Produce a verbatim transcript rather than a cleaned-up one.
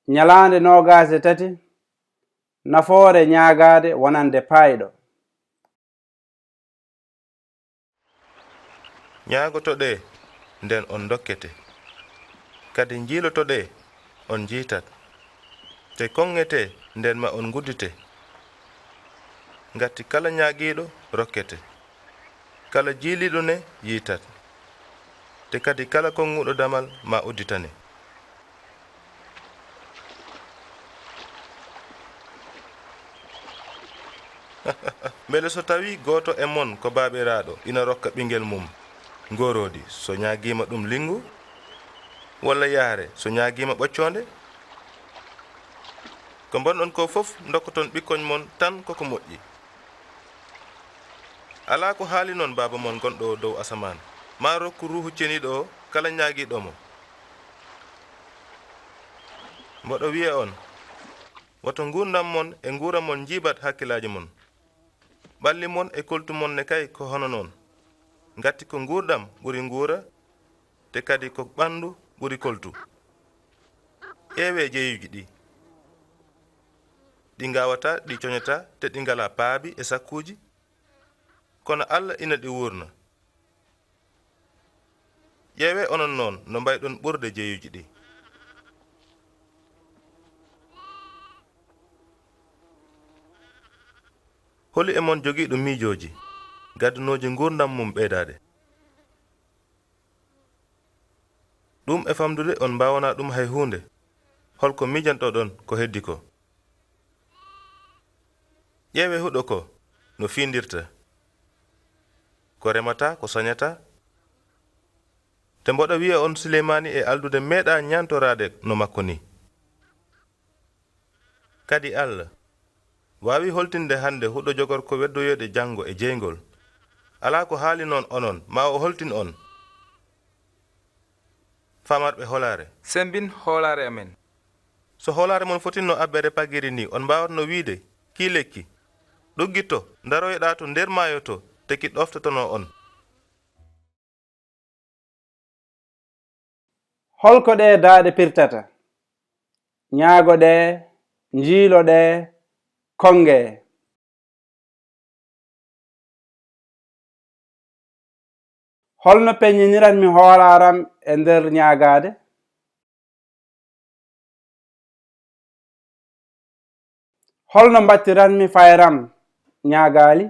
Ñalaande noogaas e tati, nafoore ñaagaade wonande paayɗo. Ñaagotoɗee, nden on ndokkete. Kadi njiilotoɗee, on njiitat. Te koŋŋetee, nden ma on nguddite. Ngati kala ñaagiiɗo rokkete. Kala jiiliiɗo ne yiitat. Te kadi kala koŋŋuɗo damal ma udditane. Mbele so tawii gooto e mon ko baabiraaɗo ina rokka ɓingel mum ngooroodi so ñaagiima ɗum linngu, walla yahre so ñaagiima ɓoccoonde? Ko mbaɗ-ɗon koo fof ndokkoton ɓikkoñ mon tan ko ko moƴƴi. Alaa ko haali noon Baaba mon gonɗo dow asamaan maa rokku Ruuhu Ceniiɗo o kala ñaagiiɗo mo. Mboɗo wiya on, woto nguurndam mon e nguura mon njiibat hakkillaaji mon. Ɓalli mon e koltu mon ne kay ko hono noon. Ngati ko nguurndam ɓuri nguura, te kadi ko ɓanndu ɓuri koltu. Ƴeewee jeeyuuji ɗi. Ɗi ngaawataa, ɗi coñataa, te ɗi ngalaa paabi e sakkuuji, kono Alla ina ɗi wuurna. Ƴeewee onon noon no mbayɗon ɓurde jeeyuuji ɗi. Holi e mon jogiiɗo miijooji, gaddunooji nguurndam mum ɓeydaade? Ɗum e famɗude on mbaawanaa ɗum hay huunde. Hol ko miijantoɗon ko heddii ko? Ƴeewee huɗo ko no fiindirta, ko remataa, ko sañataa. Te mboɗo wiya on Suleymaani e alɗude meeɗaa ñaantoraade no makko nii. Kadi Alla waawii holtinde hannde huɗo jogorko weddoyoyde janngo e jeyngol. Alaa ko haali noon onon, ma o holtin on. Famarɓe hoolaare. Semmbin hoolaare amen. So hoolaare mon fotinno abbere pagiri ni, on mbaawatno wiyde, kii lekki, ɗuggito, ndaroyoɗaa to nder maayo to, te ki ɗoftotono on. Hol ko ɗee daaɗe pirtata? Ñaagoɗee, njiiloɗee, konngee. Hol no peññiniranmi hoolaaram e nder ñaagaade? Hol no mbattiranmi fayram ñaagaali?